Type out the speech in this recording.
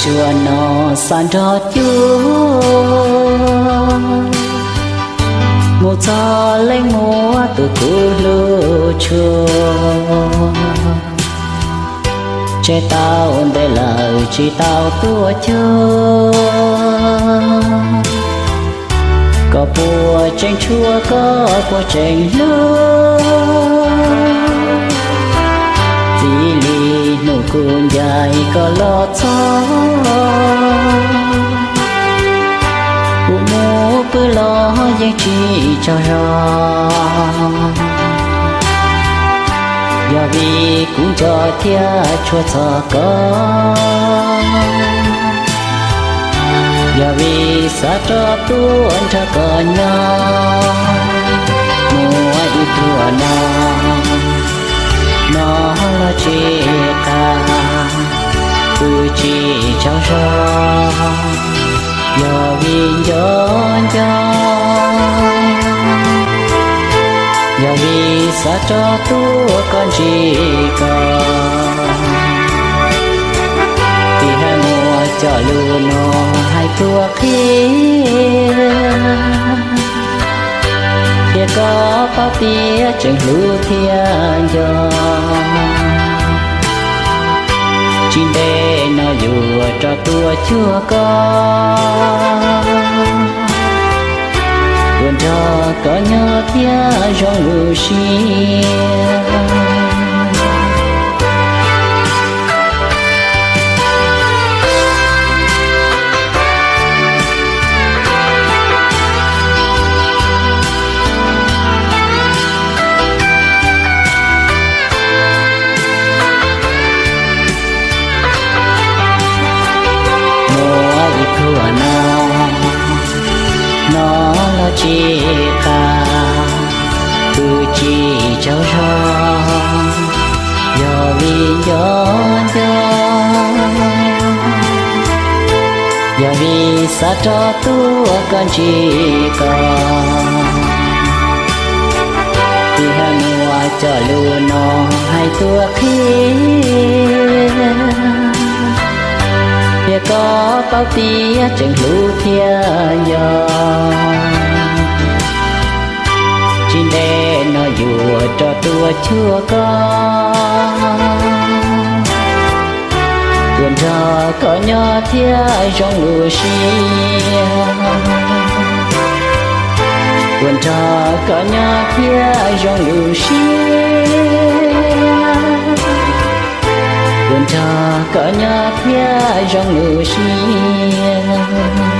Tsuas no xav nrog cuag mus txog leej muab tus kub hlub tshua, tseg tau ntev lawm tsis tau tuaj cuag. Koj puas tseem tshua, koj puas tseem hlub? Txij li hnub kuv ncaim koj los txog, kuv mus pw los yeej tsis tsaug zog. Yog vim kuv nco thiab tshua txog koj, yog vim xav rov tuaj nrog koj nyob. Muaj ib pluag no, no los tsis qab, pw tsis tsaug zog. Yog vim nco nco, yog vim xav rov tuaj koj ntsis koj, tis hais muaj cov lus no hais tuaj qhia, qhia koj paub tias tseem hlub thiab nco. Tsis ntev no yuav rov tuaj cuag koj, tuaj nrog koj nyob thiab zoo lub siab. Muaj ib pluag no, no los tsis qab, pw tsis tsaug zog. Yog vim nco nco, yog vim xav rov tuaj koj ntsis koj, tis hais muaj cov lus no hais tuaj qhia, qhia koj paub tias tseem hlub thiab nco. Tsis ntev no yuav rov tuaj cuag koj, tuaj nrog koj nyob thiab zoo lub siab, tuaj nrog koj nyob thiab zoo lub siab, tuaj nrog koj nyob thiab zoo lub siab.